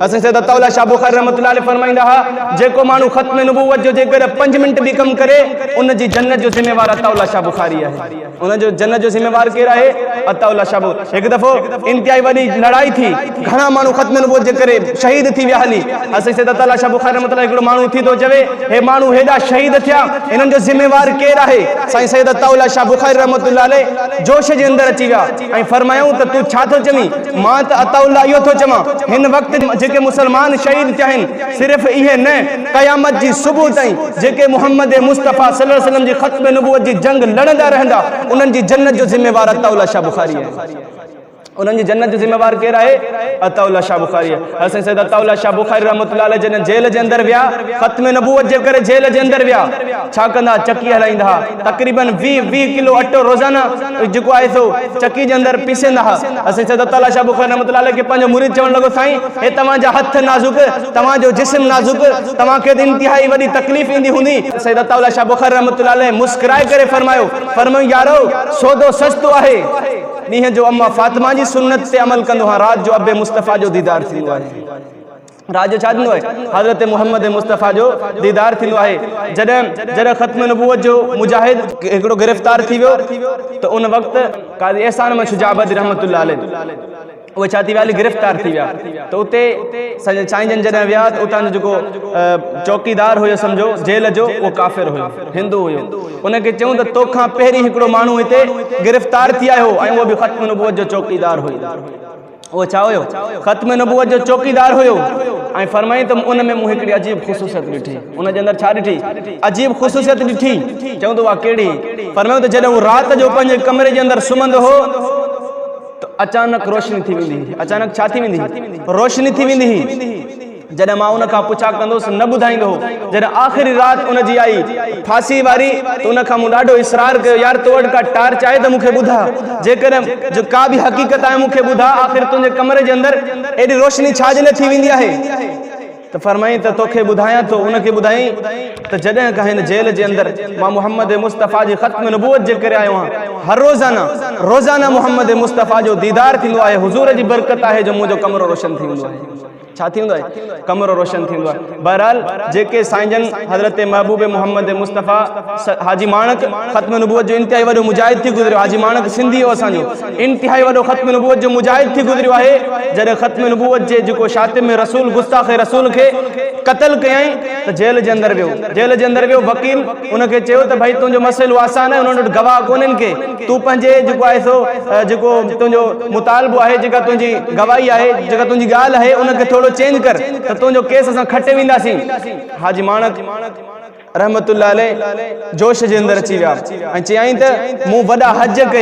حضرت سيد عطاء الله شاهه بخاري رحمة الله عليه فرمائيندا ها، جيڪو ماڻهو ختم نبوت جو جيڪڏهن پنج منٽ به ڪم ڪري، ان جي جنت جو ذميوار عطاء الله شاهه بخاري آهي. ان جو جنت جو ذميوار ڪير آهي؟ عطاء الله شاهه بخاري. هڪ دفعو انتهائي وڏي لڙائي ٿي، گهڻا ماڻهو ختم نبوت جي ڪري شهيد ٿي ويا هلي. حضرت سيد عطاء الله شاهه بخاري رحمة الله هڪڙو ماڻهو اٿي ٿو چوي، هي ماڻهو هيڏا شهيد ٿيا، هنن جو ذميوار ڪير آهي؟ سائين سيد عطاء الله شاهه بخاري رحمة الله عليه جوش جي اندر اچي ويا ۽ فرمايائون ته تون ڇا ٿو چوين؟ مان ته عطاء الله اهو ٿو چوان، هن وقت جيڪي مسلمان شهيد ٿيا آهن، صرف اهي نه، قيامت جي صبح تائين جيڪي محمد مصطفيٰ صلي الله عليه وسلم جي ختم نبوت جي جنگ لڙندا رهندا، انهن جي جنت جو ذميوار عطاء الله شاهه بخاري آهي. انهن جي جنت جو ذميوار ڪير آهي؟ عطاء الله شاهه بخاري آهي. حضرت سيد عطاء الله شاهه بخاري رحمة الله عليه جڏهن جيل جي اندر ويا، ختم نبوت جي ڪري جيل جي اندر ويا، ڇا ڪندا ها؟ چڪي هلائيندا ها. تقريباً 20 20 ڪلو اٽو روزانه جيڪو آهي سو چڪي جي اندر پيسيندا ها. حضرت سيد عطاء الله شاهه بخاري رحمة الله عليه کي پنهنجو مريد چوڻ لڳو، سائين هي توهان جا هٿ نازڪ، توهان جو جسم نازڪ، توهان کي ته انتهائي وڏي تڪليف ايندي هوندي. سيد عطاء الله شاهه بخاري رحمة الله عليه مسڪرائي ڪري فرمايو، فرمايو يارو سودو سستو آهي، ڏينهن جو اما فاطمه جي سنت تي عمل ڪندو هان، رات جو ابي مصطفيٰ جو ديدار ٿيندو آهي. رات جو ڇا ٿيندو آهي؟ حضرت محمد مصطفيٰ جو ديدار ٿيندو آهي. جڏهن جڏهن ختم نبوت جو مجاهد هڪڙو گرفتار ٿي ويو ته ان وقت قاضي احسان احمد شجاع آبادي رحمة الله عليه اهي ڇا ٿي ويا هلي گرفتار ٿي ويا ته اتي سائين جن جڏهن ويا ته اتان جو جيڪو چوڪيدار هيو سمجهو جيل جو اهو ڪافر هيو هندو هيو ان کي چيون ته توکان پهرين هڪڙو ماڻهو هتي گرفتار ٿي آيو ۽ اهو به ختم نبوت جو چوڪيدار هيو. اهو ڇا هيو؟ ختم نبوت جو چوڪيدار هيو ۽ فرمائين ته ان ۾ مون هڪڙي عجيب خصوصيت ڏٺي. ان جي اندر ڇا ڏٺي؟ عجيب خصوصيت ڏٺي. چيون ته اها ڪهڙي؟ فرمايو ته جڏهن هو رات جو پنهنجي ڪمري جي اندر سمهندو هو ته اچانڪ روشني ٿي ويندي هئي. اچانڪ ڇا ٿي ويندي هئي؟ روشني ٿي ويندي هئي. جڏهن مان ان کان پڇا ڪندو هوس نه ٻڌائيندو هو. جڏهن آخري رات ان جي آئي، ڦاسي واري، ته ان کان مون ڏاڍو اصرار ڪيو، يار تو وٽ ڪا ٽارچ آهي ته مون کي ٻڌاء. جيڪڏهن جو ڪا به حقيقت آهي مون کي ٻڌاء، آخر تنهنجي ڪمري جي اندر ايڏي روشني ڇا جي لاء ٿي ويندي آهي؟ ته فرمائين ته توکي ٻڌايان ٿو. ان کي ٻڌايائين ته جڏهن کان هن جيل جي اندر مان محمد مصطفيٰ جي ختم نبوت جي ڪري آيو آهيان، هر روزانه روزانه محمد مصطفيٰ جو ديدار ٿيندو آهي، حضور جي برڪت آهي جو منهنجو ڪمرو روشن ٿي ويندو آهي. ڇا ٿيندو آهي؟ ڪمرو روشن ٿيندو آهي. بهرحال جيڪي سائين جن حضرت محبوب محمد مصطفيٰ حاجي ماڻڪ ختم نبوت جو انتهائي وڏو مجاهد ٿي گذريو. حاجي ماڻڪ سنڌي هو اسان جو انتهائي وڏو ختم نبوت جو مجاهد ٿي گذريو آهي. جڏهن ختم نبوت جي جيڪو شاتم رسول گستاخ رسول کي قتل ڪيائين ته جيل جي اندر ويو. جيل جي اندر ويو وڪيل ان کي چيو ته ڀائي تنهنجو مسئلو آسان آهي انهن وٽ گواهه ڪونهن ڪي تون پنهنجي جيڪو آهي سو جيڪو تنهنجو مطالبو آهي جيڪا تنهنجي گواهي آهي جيڪا تنهنجي ڳالهه آهي ان کي ٿورو چينج ڪر ته تنهنجو ڪيس اسان کٽي وينداسين. حاجي ماڻڪ رحمة الله عليه جوش جي اندر اچي ويا ۽ چيائين ته مون وڏا حج ڪيا.